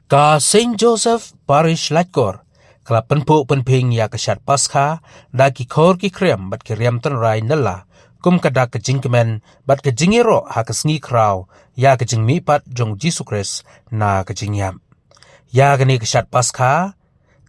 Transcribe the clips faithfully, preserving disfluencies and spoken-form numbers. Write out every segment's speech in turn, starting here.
Ka Saint Joseph Parish Laitkor ka la pynphuh pynphieng ïa ka shad Paskha da ki khor ki khriam bad ki riam tynrai nylla, kum ka dak ka jingkmen bad ka jingïaroh ha ka sngi khraw ïa ka jingmihpat jong Jisu Khrist na ka jingïap. Ïa kane ka shad Paskha,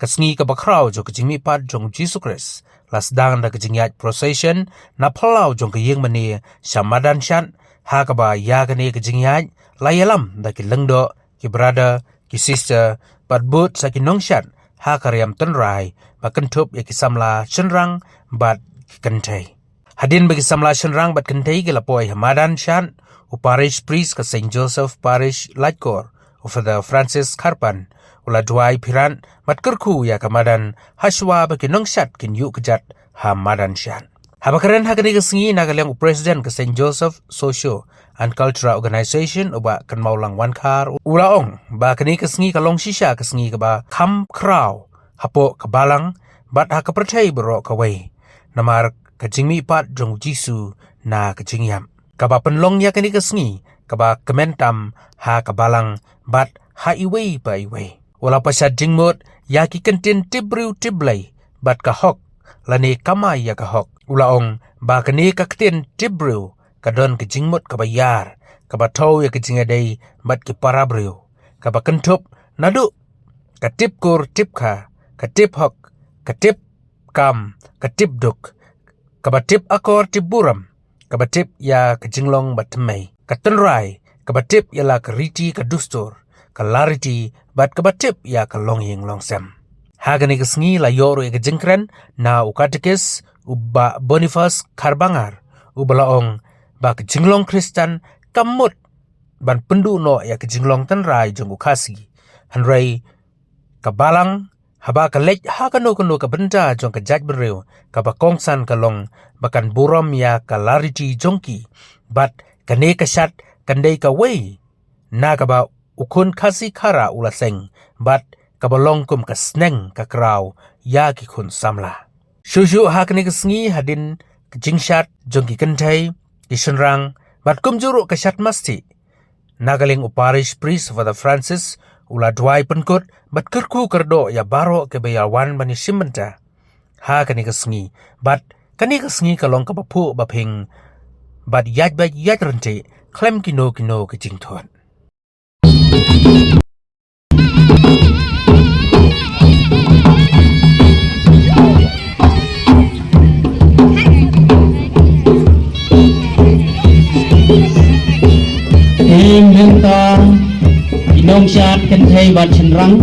ka sngi kaba khraw jong ka jingmihpat jong Jisu Khrist, la sdang da ka jingïaid procession na phyllaw jong ka ïing mane sha madan shad, ha kaba ïa kane ka jingïaid la ïalam da ki lyngdoh, ki brother, ki sister, bad bud sa ki nongshad ha ka riam tynrai, ba kynthup ïa ki samla shynrang bad ki kynthei. Hadien ba ki samla shynrang bad kynthei ki la poi ha madan shad, u parish priest ka Saint Joseph Parish Laitkor, u Father Francis Kharpan, u la duwai pyrshah bad kyrkhu ïa ka madan, hashwa ba ki nongshad kin ïuh kjat ha madan shad. Haba kren ha kane ka sngi na ka liang u president ka Saint Joseph Socio and Cultural Organization, u Bah Kynmaw Langwankhar, u la ong ba kane ka sngi ka long shisha ka sngi kaba kham khraw hapoh ka balang bad ha ka pyrthei baroh kawei, namar ka jingmihpat jong Jisu na ka jingïap, kaba pynlong ïa kane ka sngi kaba kmen tam ha ka balang bad ha iwei pa iwei. U la pynshad jingmut ïa ki kyntien tip briew tip Blei bad ka hok, lane kamai ïa ka hok. U la ong ba kane ka ktien tip briew ka don ka jingmut kaba ïar, kaba thew ïa ka jingïadei bad ki para briew, kaba kynthup naduh ka tip kur tip kha, ka tip hok, ka tip kam, ka tip duk, kaba tip akor tip burom, kaba tip ïa ka jinglong bathymmai, ka tynrai, kaba tip ïa la ka riti ka dustur, ka lariti, bad kaba tip ïa ka longïing longsem. Ha kane ka sngi la ïoh ruh ïa ka jingkren na u katekis, u Bah Boniface Kharbangar, u ba la ong ba ka jinglong Khristan kam mut ban pynduh noh ïa ka jinglong tynrai jong u Khasi. Hynrei ka balang, haba ka leit ha kano kano ka bynta jong ka jaitbynriew, kaba kongsan ka long ba kan burom ïa ka lariti jong ki, bad kane ka shad kan dei kawei na kaba u khun Khasi Khara u la seng, bad kaba long kum ka sneng ka kraw ïa ki khun samla. Shuh shuh ha kane ka sngi hadien ka jingshad jong ki kynthei, ki shynrang, bad kumjuh ruh ka shad masti, na ka liang u parish priest Father Francis u la duwai pynkut bad kyrkhu kyrdoh ïa baroh kiba ïa wan ban ïashim bynta ha kane ka sngi, bad kane ka sngi ka long kaba phuh ba pynbeit, bad ïaid beit ïaid ryntih khlem kino kino ka jingthut. Te mynta ki nongshad kynthei bad shynrang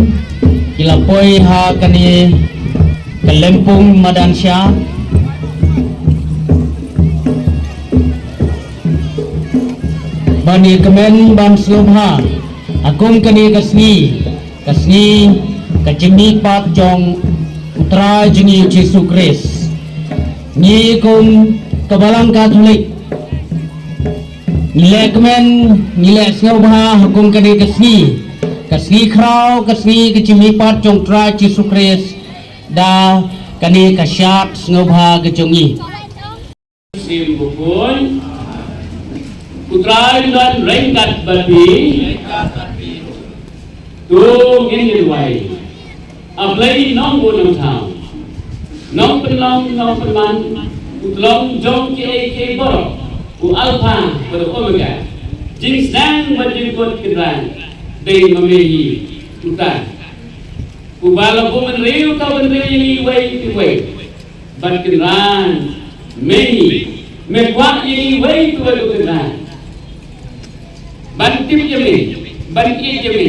ki la poi ha kane ka lympung madan shad ban ïakmen ban sngewbha ha kum kane ka sngi, ka sngi ka jingmihpat jong u Trai jong ngi Jisu Khrist. Ngi kum ka Balang Katholik ngi leh kmen, ngi leh sngewbha ha kum kane ka sngi, ka sngi khraw, ka sngi ka jingmihpat jong u Trai Jisu Khrist, da kane ka shad sngewbha ka jong ngi. Sim bukun. U Trai u don ryngkat bad phi. To ngin ïa duwai. A Blei nongbud nongthaw, nongpynlong nongpynman, u tlong jong kiei kiei baroh, u Alpha bad u Omega, jingsneng bad jingkut Kynrad, dei ma me hi uta uba la buh bynriew thaw bynriew ïa ngi iwei pa iwei. Bad Kynrad, me hi, me kwah ïa ngi iwei pa iwei ko Kynrad, ban tip ïa me, ban ïeit ïa me,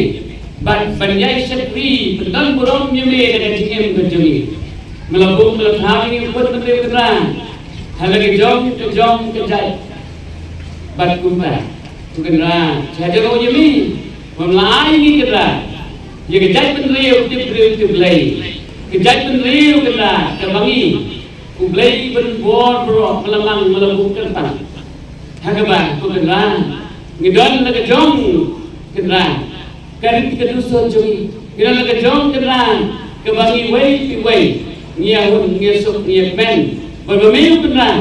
bad ban ïai shakri pyndonburom ïa me da ka jingim ka jong ngi. Me la buh, me la thaw ïa ngi bad bynriew Kynrad ha la ka jong ka jong ka jait. Bad kumta, ko Kynrad, sha jaroh ïa me, ba me la ai ïa ngi Kynrad ïa ka jaitbynriew tip briew tip Blei, ka jaitbynriew Kynrad kaba ngi, U Blei un bor baroh, me la mang, me la buh kyrpang. Ha kaba ko Kynrad, ngi don la ka jong Kynrad ka rit ka dustur jong ngi, ngi don la ka jong Kynrad kaba ngi iwei pa iwei ngi ïa hun, ngi ïa suk, ngi ïa kmen. Bad ba me ko Kynrad,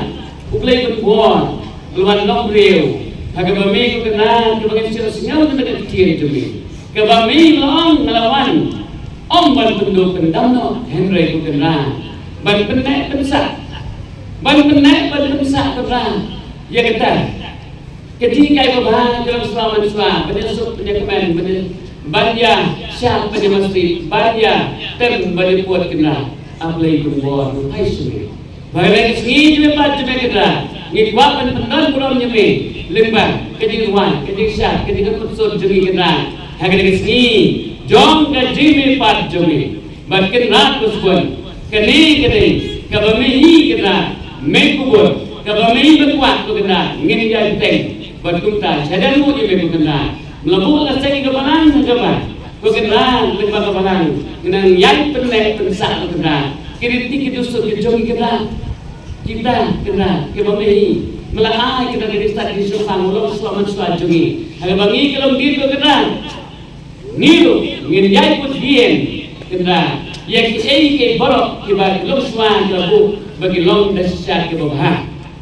U Blei un bor, ba la wan long briew. Ha kaba me ko Kynrad, kaba ngi ïa sngew na ka ktien jong me. Kaba me la ong nga la wan, ym ban pynduh pyndam noh, hynrei ko Kynrad, ban pynneh pynsah, ban pynneh ban pynsah Kynrad ïa kata. Ka jinghikai babha ka long shuwa man shuwa, ban ïasuk ban ïakmen, ban ïa, ban ïashah ban ïamasi, ban ïatem ban ïapud Kynrad. A Blei un bor, un phai sha me. Ba ha kane ka sngi jong me pat jong me Kynrad, ngi kwah ban pyndon burom ïa me lyngba ka jingrwai, ka jingshad, ka jingkyrkhu jong ngi Kynrad. Ha kane ka sngi jong ka jingmihpat jong me. Bad Kynrad ko Sbun, kane ka dei kaba me hi Kynrad, me kubur, kaba me hi ba kwah ko Kynrad, ngin ïai bteng. Bad kumta, shadien nguh ïa me ko Kynrad. Me la buh la seng ka balang ha kaba, ko Kynrad, lyngba ka balang, ngi nang ïai pynneh pynsah ko Kynrad. Ki riti ki dustur ki jong ngi Kynrad. Kita Kynrad, kiba me hi, me la ai kita ki riti ki shongpang, u long shuwa man shuwa jong ngi. Ha kaba ngi ki long dien ko Kynrad. Ngi ruh ngin ïai bud dien Kynrad ïa kiei kiei baroh kiba ki long shuwa kiba buh ba ki long da shisha kiba bha.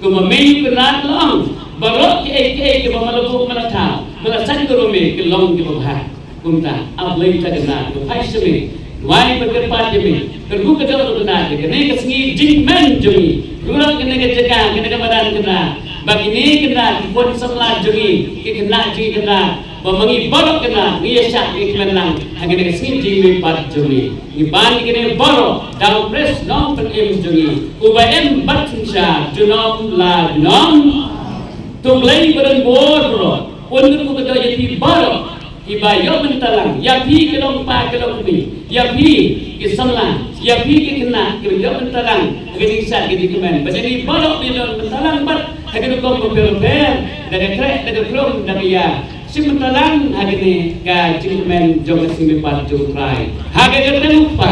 Kumba me ïa u Kynrad la ong, baroh kiei kiei kiba me la buh, me la thaw, me la seng da me ki long kiba bha. Kumta A Blei ta Kynrad, nga phai sha me, duwai bad kyrpad ïa me, kyrkhu kyrdoh Kynrad ïa kane ka sngi jingkmen jong ngi, ruh kane ka jaka, kane ka madan Kynrad, ba kine Kynrad ki khun samla jong ngi, ki khynnah jong ngi Kynrad, ba ma ngi baroh Kynrad ngi ïa shah ngi kmen lang ha kane ka sngi jingmihpat jong ngi. Ngi ban ïa kane baroh da u Khrist Nongpynim jong ngi, uba im bad synshar junom la junom. To Blei ba don bor baroh un kyrkhu kyrdoh ïa phi baroh kiba ïoh bynta lang, ïa phi ki long kpa ki long kmie, ïa phi ki samla, ïa phi ki khynnah kiba ïoh bynta lang ha ka jingshad ka jingkmen. Bad ïa ngi baroh ba ïoh bynta lang bad ha ki rukom bapher bapher, da ka khreh, da ka khrum, da ka ïa shim bynta lang ha kane ka jingkmen jong ka sngi mihpat jong U Trai. Ha ka kyrteng U Kpa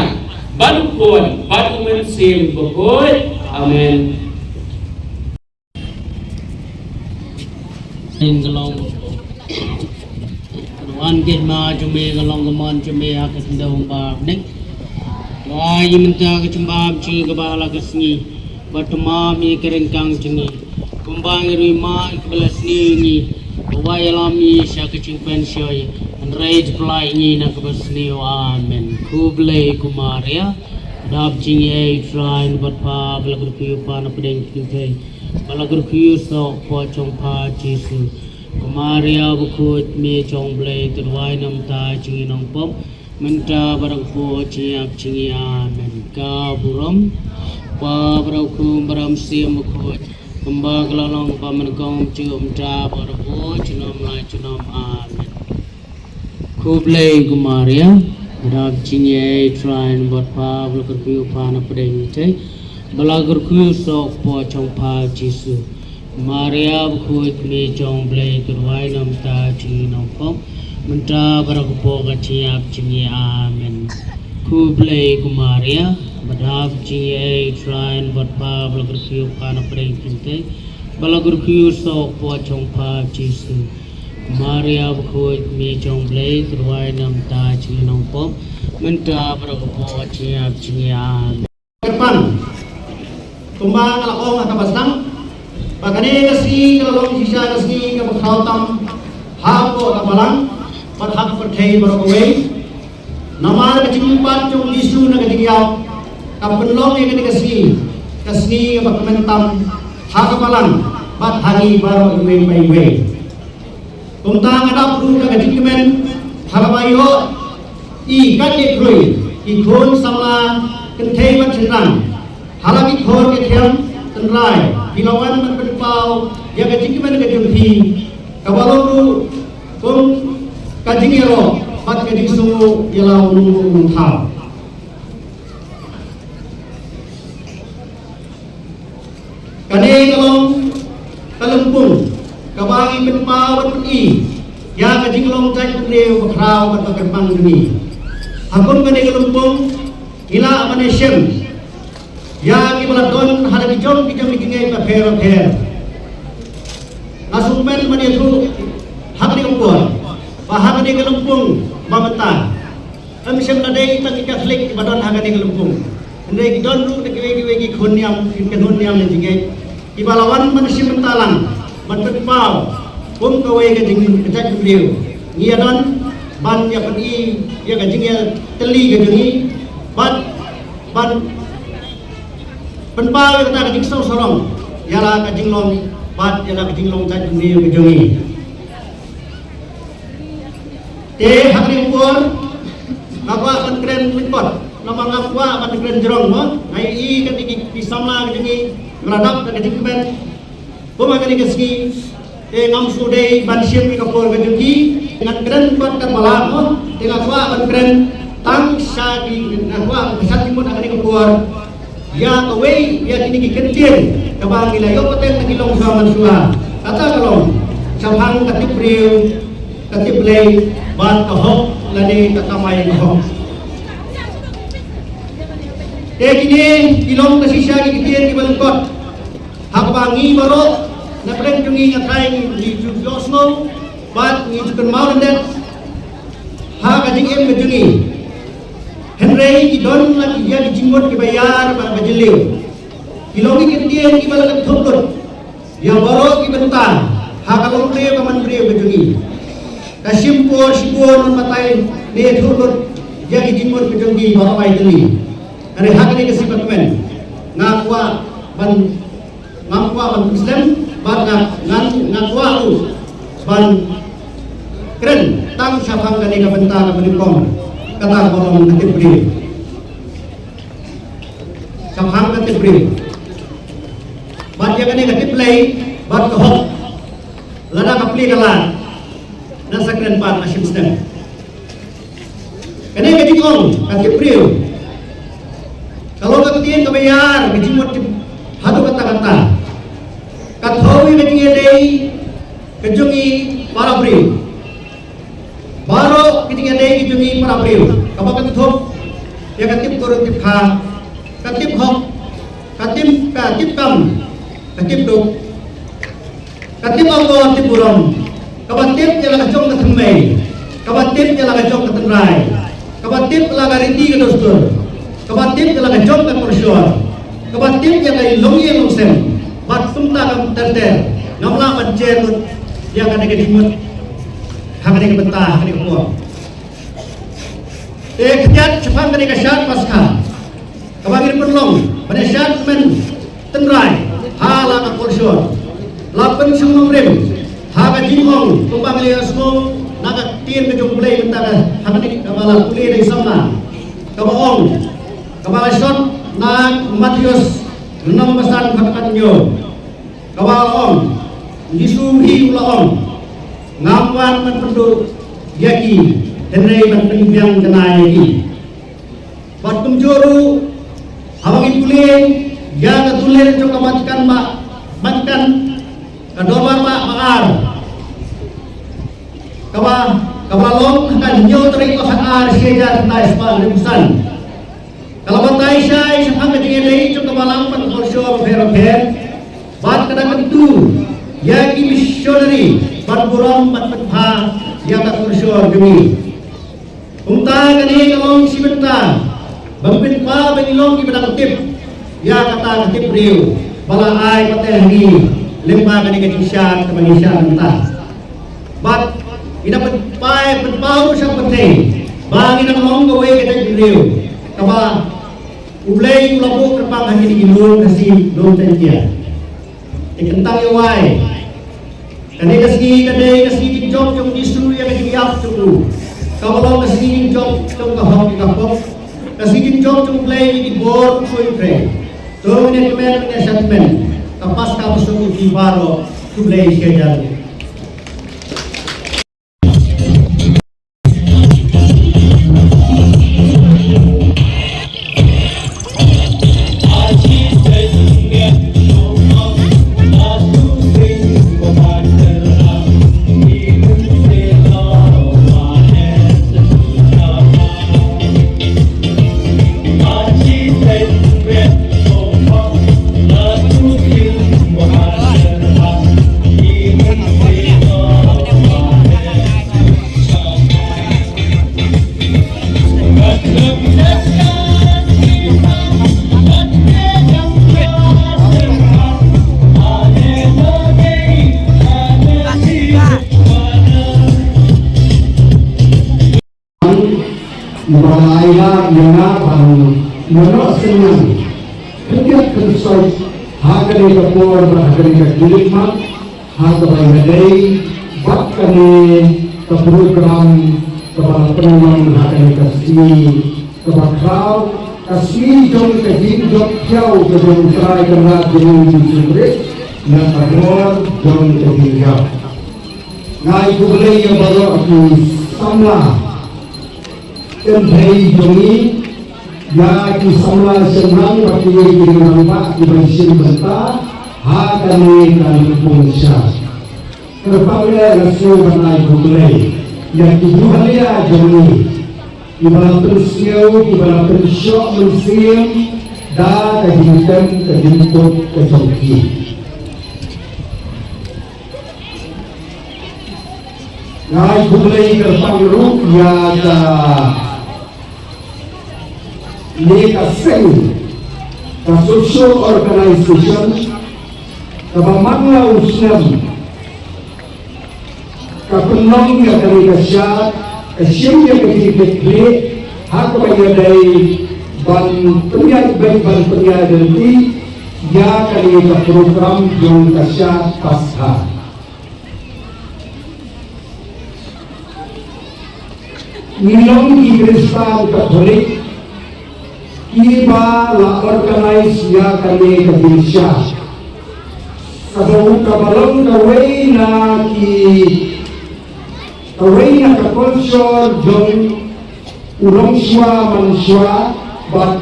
bad U Khun bad U Mynsiem Bakhuid. Amen. Ning ka long ka wan ka hima jong me, ka long ka mon jong me ha ka khyndew ba bneng. To ai ïa mynta ka jingbam jong ngi kaba ha la ka sngi, bad to map ïa ka ryngkang jong ngi, kumba ngi ruh ngi map ïa kiba la sniew ïa ngi, bad wat ïalam ïa ngi sha ka jingpynshoi, hynrei to pyllait ïa ngi na kaba sniew. Amen. Khublei ko Maria, dap jingïeit, U Trai u bad pha, ba la kyrkhu ïa u pha na pdeng ki kynthei, ba la kyrkhu ïa u soh hapoh jong pha Jisu. Ko Maria bakhuid, kmie jong U Blei, to duwai namar kata jong ngi nongpop, mynta bad ha ka por jingïap jong ngi. Amen. Ka burom U Kpa bad U Khun bad U Mynsiem Bakhuid, kumba ka la long kaba nyngkong, juh mynta bad barabor, junom la junom. Amen. Khublei ko Maria, ba dap jingïeit, U Trai u bad pha, ba la kyrkhu ïa u pha na pdeng ki kynthei, ba la kyrkhu ïa u soh hapoh jong pha Jisu. Maria bakhuid, kmie jong U Blei, to duwai namar kata jong ngi nongpop, mynta bad ha ka por ka jingïap jong ngi. Amen. Khublei ko Maria, ba dap jingïeit, U Trai u bad pha, ba la kyrkhu ïa u pha na pdeng ki kynthei, ba la kyrkhu ïa u soh hapoh jong pha Jisu. Maria bakhuid, kmie jong U Blei, to duwai namar kata jong ngi nongpop, mynta bad ha ka por ka jingïap jong ngi. Amen. Kyrpang, kumba nga la ong ha kaba sdang, ba kane ka sngi ka la long shisha ka sngi kaba khraw tam hapoh ka balang bad ha ka pyrthei baroh kawei. Namar ka jingmihpat jong u Jisu na ka jingïap ka pynlong ïa kane ka sngi ka sngi kaba kmen tam ha ka balang bad ha ngi baroh iwei pa iwei. Kumta nga dap ruh da ka jingkmen ha kaba ïohi katne khrui ki khun samla kynthei bad shynrang ha la ki khor ki khiam. Tynrai, phi la wan ban pynpaw ïa ka jingkmen ka jong phi, kaba long ruh kum ka jingïaroh bad ka jingsngew ïa la u nongbuh nongthaw. Kane ka long ka lympung kaba ngi pynpaw bad pyni ïa ka jinglong jaitbynriew ba khraw bad ba kyrpang jong ngi. Ha kum kane ka lympung ngi lah ban ïashem ïa kiba la don ha la ki jong ki jong ki jingngeit bapher bapher. Nga sngewkmen ban ïathuh ha kane ka por ba ha kane ka lympung ba mynta, ym shym la dei tang ki Katholik kiba don ha kane ka lympung, hynrei ki don ruh da kiwei kiwei ki khun niam, ki kynhun niam ne jingngeit kiba la wan ban shim bynta lang ban pynpaw kum kawei ka jing, ka jaitbynriew. Ngi ïa don ban ïa pyni ïa ka jingïatylli ka jong ngi, bad ban pynpaw ïa kata ka jingsngew sarong ïa la ka jinglong bad ïa la ka jinglong jait bynriew ka jong ngi. Te ha kane ka por nga kwah ban kren lyngkot, namar nga kwah ban kren jrong mo, nga ïohi kane ki, ki samla ka jong ngi, nga la dap da ka jingkmen. Kumba kane ka sngi, te ngam shu dei ban shim ïa ka por ka jong ki, ngan kren pat katba lah mo, te nga kwah ban kren tang sha ki, nga kwah ban shad jingmut ha kane ka por ïa kawei ïa kine ki kyntien kaba ngi la ïoh pateng na ki longshuwa manshuwa. Kata ka long shaphang ka tip briew, ka tip Blei, bad ka hok lane ka kamai ka hok. Te kine ki long ka shisha ki kyntien kiba lyngkot ha kaba ngi baroh na pdeng jong ngi, nga tharai ngi ju ïohsngew bad ngi ju kynmaw lyndet ha ka jingim ka jong ngi. Hynrei ki don la ki, ïa ki jingmut kiba ïar bad ba jylliew. Ki long ki kyntien kiba la kynthup lut ïa baroh ki bynta ha ka longkmie ba man briew ka jong ngi. Ka shim por shibun ban batai ne thuh lut ïa ki jingmut ka jong ngi baroh ai tylli. Hynrei ha kane ka sngi ba kmen, nga kwah ban, ngam kwah ban pynslem, bad nga, ngan, nga kwah ruh ban kren tang shaphang kane ka bynta kaba nyngkong, kata kaba long ka tip briew. Shaphang ka tip briew. Bad ïa kane ka tip Blei bad ka hok, lada ka plie ka lad, ngan sa kren pat, nga shim snem. Kane ka jingong ka tip briew ka long ka ktien kaba ïar ka jingmut tip haduh katta katta. Ka thew ïa ka jingïadei ka jong ngi para briew. Baroh ki jingïadei ki jong ngi para briew, kaba kynthup ïa ka tip kyrduh tip kha, ka tip hok, ka tip, ka tip kam, ka tip duk, ka tip akor tip burom, kaba tip ïa la ka jong ka thymmei, kaba tip ïa la ka jong ka tynrai, kaba tip ïa la ka riti ka dustur, kaba tip ïa la ka jong ka kulshor, kaba tip ïa ka longïing longsem, bad kumta kumta ter ter. Ngam lah ban jer lut ïa kane ka jingmut ha kane ka bynta, ha kane ka por. Te khyndiat shaphang kane ka shad Paskha kaba ngi pynlong ban ïa shad kmen tynrai ha la ka kulshor, la pynshong nongrim ha ka jingong kumba ngi la ïohsngew na ka ktien ka jong U Blei mynta ka, ha kane kaba la pule da i samla, kaba ong, kaba la shot na u Mathaios lynnong ba san, kaba khathynñiew, kaba la ong, U Jisu hi u la ong, ngam wan ban pynduh ïa ki, hynrei ban pynbiang kynnoh ïa ki. Bad kumjuh ruh, haba ngi pule ïa ka dulliang jong ka Vatican ba, Vatican, ka dorbar ba, ba ar, kaba, kaba la long ha ka hynñiew tarik u Khatar shi hajar khyndai spah hynriewphew san, ka la batai shai shaphang ka jingïadei jong ka Balang bad ka kulshor bapher bapher, bad ka da kyntu ïa ki missionary ban burom bad pynbha ïa ka kulshor jong ngi. Kumta kane ka long shi bynta ban pynpaw ba ngin long kiba dang tip ïa kata ka tip briew ba la ai pateng ha ngi lyngba kane ka jingshad kaba ngi shad mynta. Bad ngin da pynpaw, pynpaw ruh sha pyrthei ba ngin dang long kawei ka jaitbynriew kaba U Blei u la buh kyrpang ha kine ki lum Khasi, lum Jaiñtia. Te kyntang ïa wai, kane ka sngi ka dei ka sngi jingjop jong U Jisu ïa ka jingïap jong u. Kaba long ka sngi jingjop jong ka hok ïa ka pop, ka sngi jingjop jong U Blei ïa ki bor u sngewthuh. To ngin ïa kmen, ngin ïa shad kmen. Ka Paskha ka suk ïa phi baroh, khublei shibun. ban ïoh synñiang khyndiat khynsoit ha kane ka por bad ha kane ka khyllipmat, ha kaba ïadei bad kane ka program kaba la pynlong ha kane ka sngi kaba khraw, ka sngi jong ka jingjop thiaw ka jong U Trai Kynrad jong ngi Jisu Khrist na ka bor jong ka jingïap. Nga ai khublei ïa baroh ki samla kynthei jong ngi, ïa ki samla shynrang bad kiwei ki rangbah kiba shim bynta ha kane ka lympung sha. Kyrpang eh nga sngew ban ai khublei ïa ki buhalia jong ngi kiba la pynsngew, kiba la pynshoh mynsiem da ka jingtem ka jingkut ka jong ki. Nga ai khublei kyrpang ruh ïa ka ne ka seng ka social organization kaba man la u snem ka pynlong ïa kane ka shad, ka shim ïa ka jingkitkhlieh ha kaba ïadei ban pynïaid beit ban pynïaid lynti ïa kane ka program jong ka shad Paskha. Ngi long ki Khristan Katholik kiba la organize ïa kane ka jingshad. Kaba u kaba long kawei na ki, kawei na ka culture jong u longshuwa manshuwa bad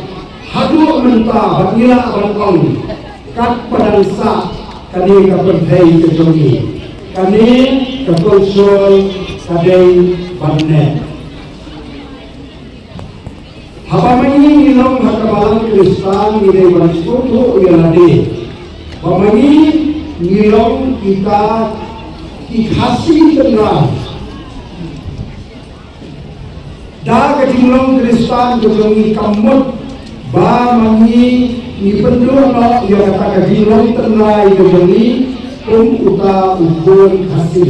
haduh mynta bad ngi lah ban ong katba dang sah kane ka pyrthei ka jong ngi, kane ka culture ka dei ban neh. Haba ma ngi ngi long ha ka balang Khristan ngi dei ban sngewthuh ïa lade ba ma ngi ngi long kita ki Khasi tynrai. Da ka jinglong Khristan ka jong ngi kam mut ba ma ngi ngi pynduh noh ïa kata ka jinglong tynrai ka jong ngi kum uta u khun Khasi.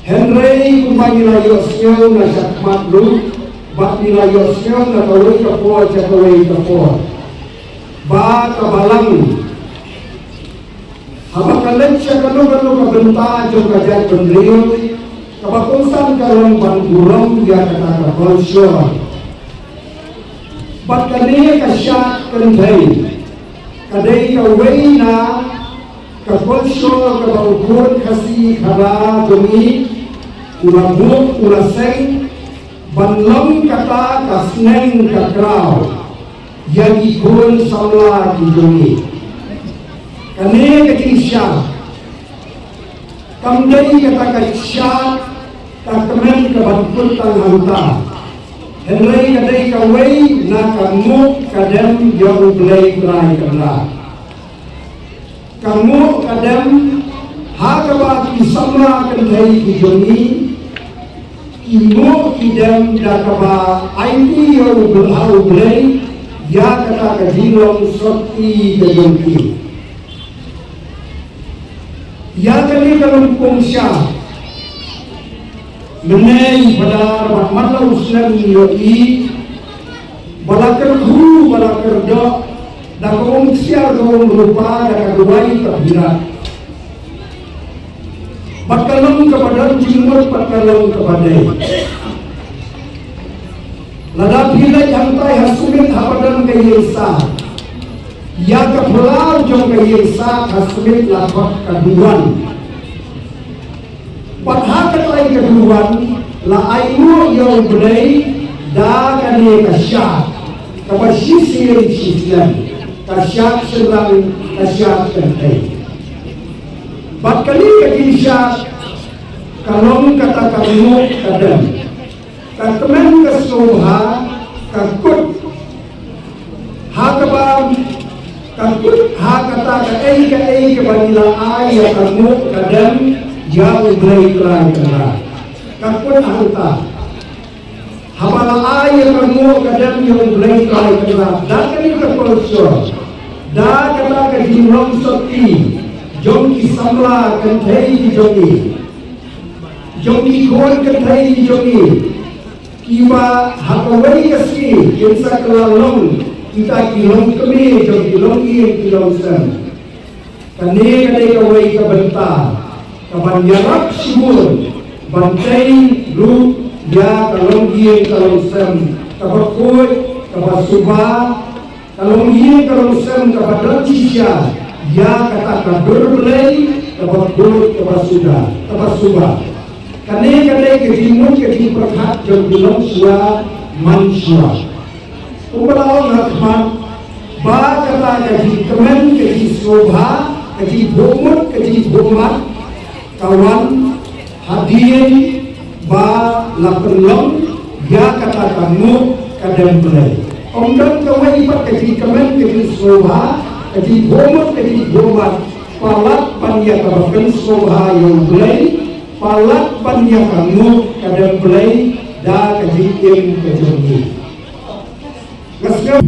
Hynrei kumba ngi la ïohsngew na shakhmat ruh bad ngi la ïohsngew na kawei ka por sha kawei ka por ba ka balang haba ka leit sha kano kano ka bynta jong ka jaitbynriew, kaba kongsan ka long ban burom ïa kata ka culture. Bad kane ka shad kynthei ka dei kawei na ka culture kaba u khun Khasi khadar jong ngi u la buh u la seng ban long kata ka sneng ka kraw ïa ki khun samla ki jong ngi. Kane ka jingshad kam dei kata ka shad ka kmen ka ban kut tang hangta, hynrei ka dei kawei na ka nguh ka dem ïa U Blei Trai Kynrad. Ka nguh ka dem ha kaba ki samla kynthei ki jong ngi ki nguh ki dem da kaba aiti ïa U Blei, ha U Blei ïa kata ka jinglong sotti ka jong ki. Ïa kane ka lympung sha mynne i Phadar bad man la u snem ngi ïohi ba la kyrkhu ba la kyrdoh da ka umksiar ka umrupa da ka duwai ka birat. Bad ka long kaba don jingmut bad ka long kaba dei. Lada phi leit hangtai ha Smit haba don ka ïing sah, ïa ka phyllaw jong ka ïing sah ha Smit la thot ka duwan. Bad ha katai ka duwan la ainguh ïa U Blei da kane ka shad kaba shisien shisien, ka shad shynrang, ka shad kynthei. Bad kane ka jingshad ka long kata ka nguh ka dem. Ka kmen ka sngewbha, ka kut ha kaba, ka kut ha kata kaei kaei kaba ngi la ai ïa ka nguh ka dem ïa U Blei Trai Kynrad. Ka kut hangta. Haba la ai ïa ka nguh ka dem ïa U Blei Trai Kynrad da kane ka culture, da kata ka jinglong sotti jong ki samla kynthei ki jong ngi, jong ki khun kynthei ki jong ngi, Kiba ha kawei ka sngi kin sa kylla long kita ki longkmie jong ki longïing ki longsem. Kane ka dei kawei ka bynta kaban ïarap shibun ban tei ruh ïa ka longïing ka longsem kaba khuid, kaba suba, ka longïing ka longsem kaba don shisha ïa kata ka dur Blei kaba khuid, kaba suda, kaba suba. Kane ka dei ka jingmut ka jingpyrkhat jong ki longshuwa manshuwa. Kumba la ong ha khmat ba kata ka jingkmen, ka jingsngewbha, ka jingbuhmut, ka jingbummat ka wan hadien ba la pynlong ïa kata ka nguh ka dem Blei. Ym don kawei pat ka jingkmen, ka jingsngewbha, ka jingbuhmut, ka jingbummat palat ban ïa kaba pynsngewbha ïa U Blei, palat ban ïa ka nguh ka dem Blei da ka jingim ka jong ngi. Nga sngew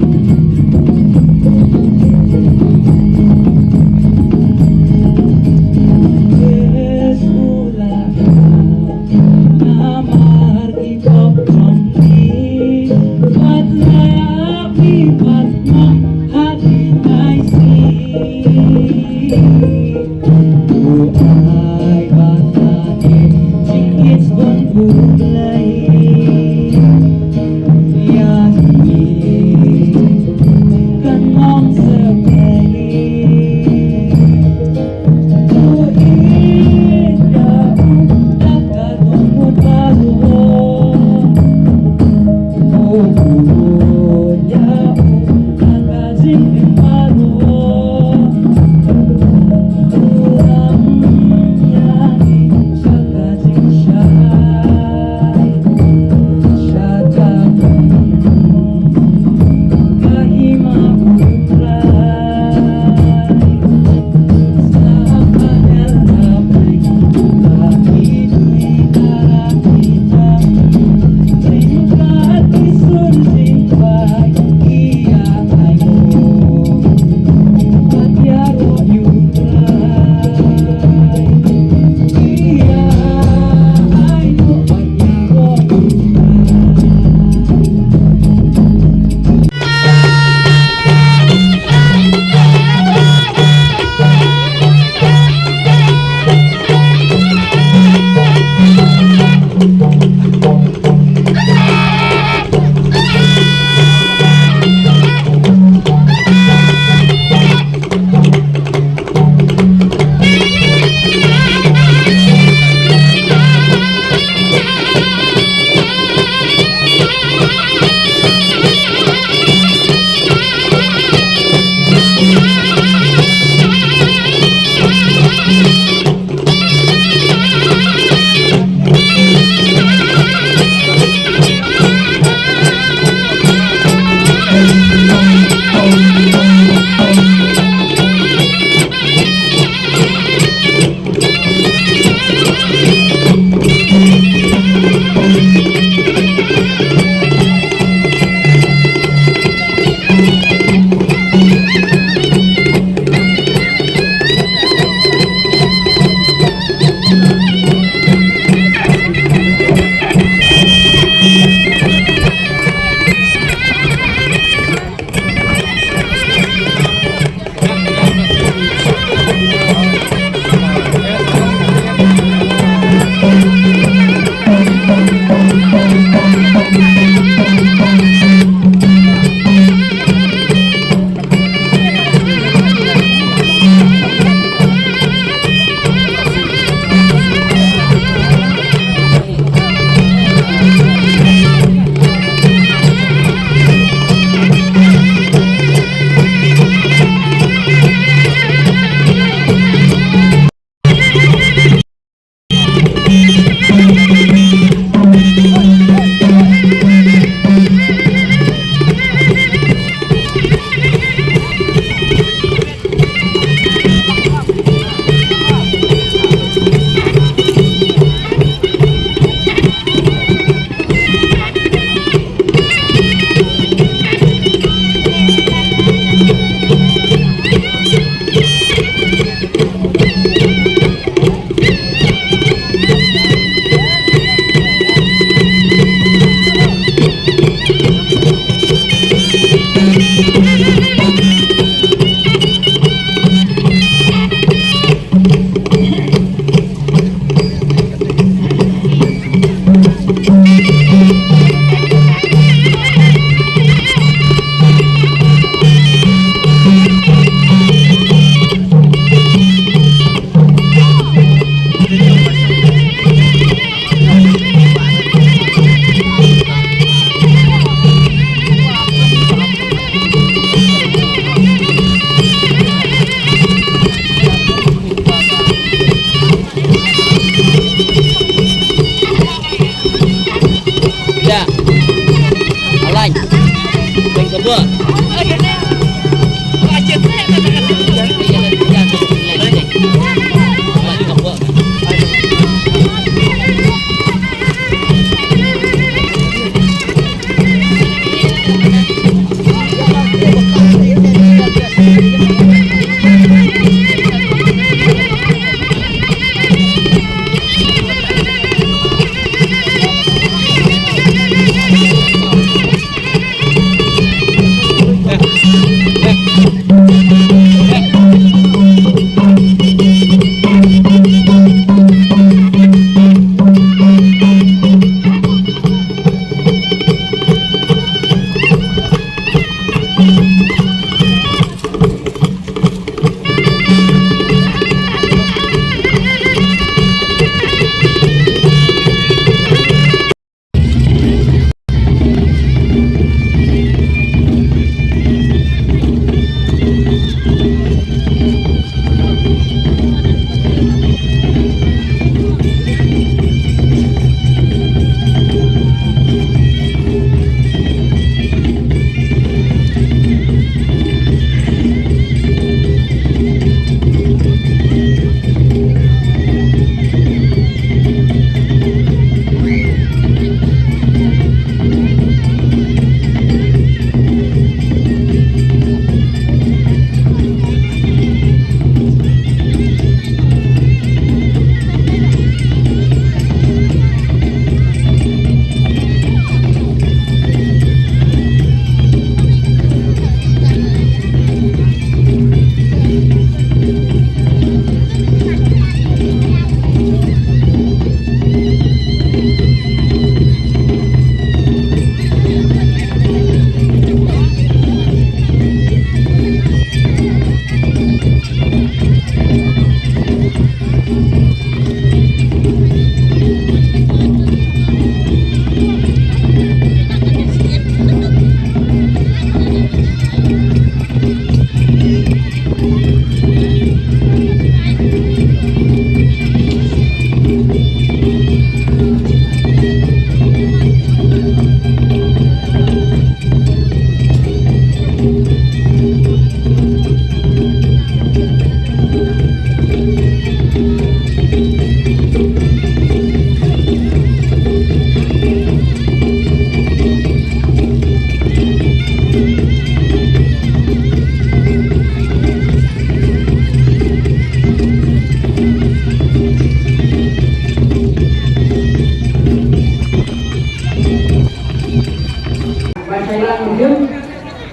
Ba shai lang jong,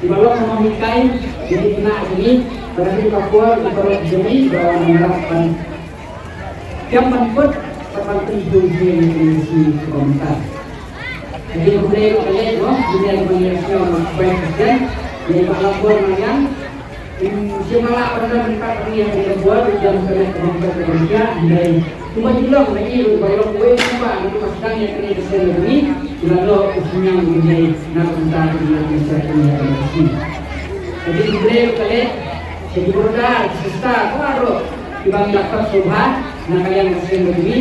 iba long nonghikai, ïa ki khynnah jong ngi, ba la dep ka por, iba long jong ngi, ba wan nang rap ban. Kem ban kut, ban ban pynjur jingim jong ngi sha ka bynta. Jadi, U Blei u klet, mo, U Blei u klet, mo, bai ka jen, ïa iba la bor nang ïa. Ym shym la lah ban don kat ïa ka bor, u don ka met ka bor ka bor ïa, hynrei kumba ju long na i ruh ba long wei kumba na kumba sdang ïa kane ka sien jong ngi, u la long u sniang u Blei na ka bynta ka jingïaid mynsiem ka jingïaid mynsiem. Ka jingïaid U Blei ka leh sha ki brother, ki sister, baroh kiba ngi la khot sngewbha na ka liang ka sien jong ngi,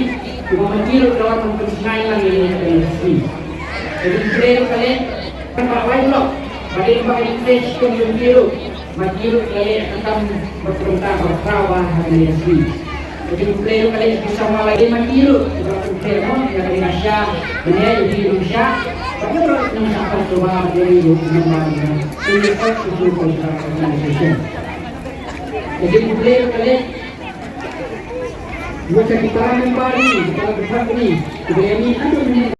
kiba ma ki ruh ka wan ban pynshngaiñ lang ïa kane ka sien. Ka jingïaid U Blei ka leh kaba wai lok, ba dei ba ka jingïaid sha ki ruh. Ba ki ruh ki la leh ka kam bad ka bynta kaba khraw bha ha ka liang sngi. Ka jingpynlong ruh ka leh ki samla lade ma ki ruh kiba la pyntrei mo ïa ka liang sha, mynne ïa ki ruh sha. Ba ki ruh nang sha ka sngewbha ba ki ruh nang ba ki ruh. Ka jingpynlong ruh ka leh. Ka jingpynlong ruh ka leh. Buat sa ki para member ni, ki para member ni, kiba ïa ni, aduh, mynne.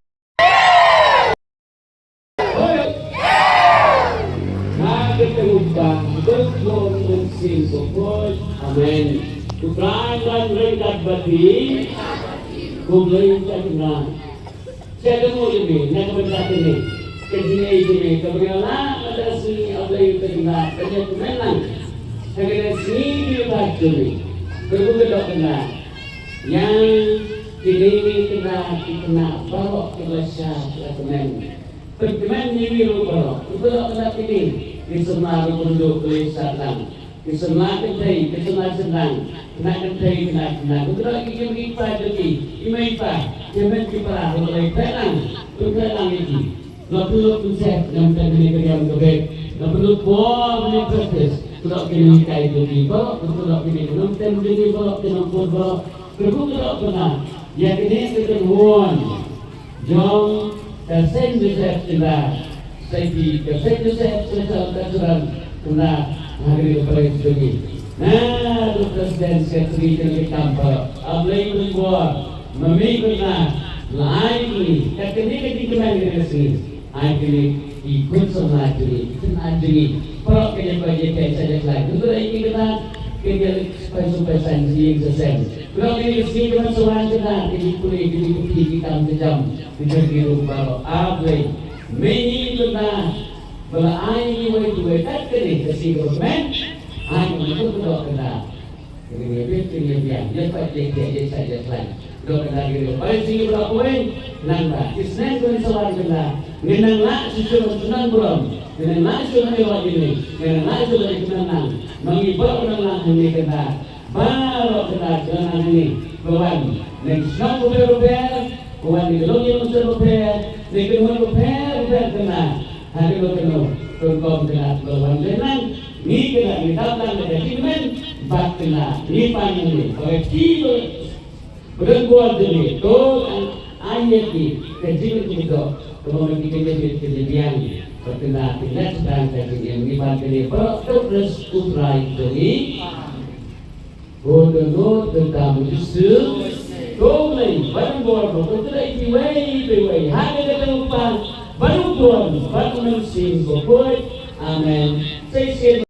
Ha ka kyrteng u Kpa, u Khun, u Mynsiem Bakhuid. Amen. U Trai un ryngkat bad phi. Khublei shibun. Sha ka mut jong me na ka bynta kane ka jingïeit jong me kaba nga la mada sngi, A Blei, u Trai kynrad, ban ïakmen lang ha kane ka sngi kaba bha jong me. Kaba ka doh kynrad. Ïa kine ki khynnah, ki khynnah baroh kiba la shah, kiba la kmen. Pynkmen ïa wi ruh baroh. Ruh baroh khynnah kine. Ki samla ruh ban duh khlem shah lang. Ki samla kynthei, ki samla shynrang. Khynnah kynthei, khynnah shynrang. Ruh baroh ki ïing ki pa jong ki. I mei i pa. Ki mei ki para ruh ban pynlong. Pynlong ïa ki. Nga pynlut pynsep, nga pynlut kane ka niam ka bek. Nga pynlut bor ne practice. Kudok kine ki kai tu ki baroh, kudok kine ki nongtem kine baroh, ki nongput baroh. Kudok kudok kena. Ïa kine ki tynwon jong ka Saint Joseph Kynrad. Saint ka Saint Joseph Kynrad ka Kynrad kena ha kane ka parish jong ngi. Na tu president secretary kane ka kam baroh. A Blei un bor. Ma me kynrad, la ai ïa ngi, kat kane ka jingkmen kane ka sngi. Ai kane ki khun samla jong ngi, ki khynnah jong ngi. Baroh kane ka jingkmen sa jingkmen. Ngi ai kane ka kynrad, kane ka pynshong pynsan jingim sa sem. Baroh kane ka sngi ka ban sa wan kynrad, ka jingpule, ka jingpule, ki kam ka jam, ki jingpule baroh. A Blei, me ngi kynrad, ba la ai ïa ngi wei tu wei kat kane ka sngi ka ban kmen. Ai kane ka kynrad kynrad. Kane ngi bit, kane ngi biang, ïa pait, ïa kiar, ïa sait, ïa khlaiñ. Dok kane ngi dok bai sing ïa bra poi, nang ba ki sneng kun sa wan kane. Ngi nang lah shisha ban shnong burom, ngi nang lah shisha ban ïa wan ïa ngi, ngi nang lah shisha ban ïa nang. Ma ngi baroh nang lah hangne kane. Baroh kane nang hangne. Ba wan nang shnong bapher bapher, ba wan nang long ïa nang shnong bapher, nang kynhun bapher bapher kane. Ha kano kano, rukom kane, ba wan kane, ngi kane, ngi dap lang da ka jingkmen, bad kane, ngi pan ngi, ba ka ki ba, ba don bor jong ngi, to, an, an ïa ki, ka jingkmen ki dok, kaba ma ki kane, ki, ki biang, ba kane, ki leh tang ka jingkmen, ngi pan kane, baroh, to, bless, U Trai jong ngi. Ko dohnud kata u Jisu. Ko Blei ban bor ba ko Trai kiwei kiwei ha kata ka pan ban u Khun ban u Mynsiem Bakhuid. Amen. Sa shisien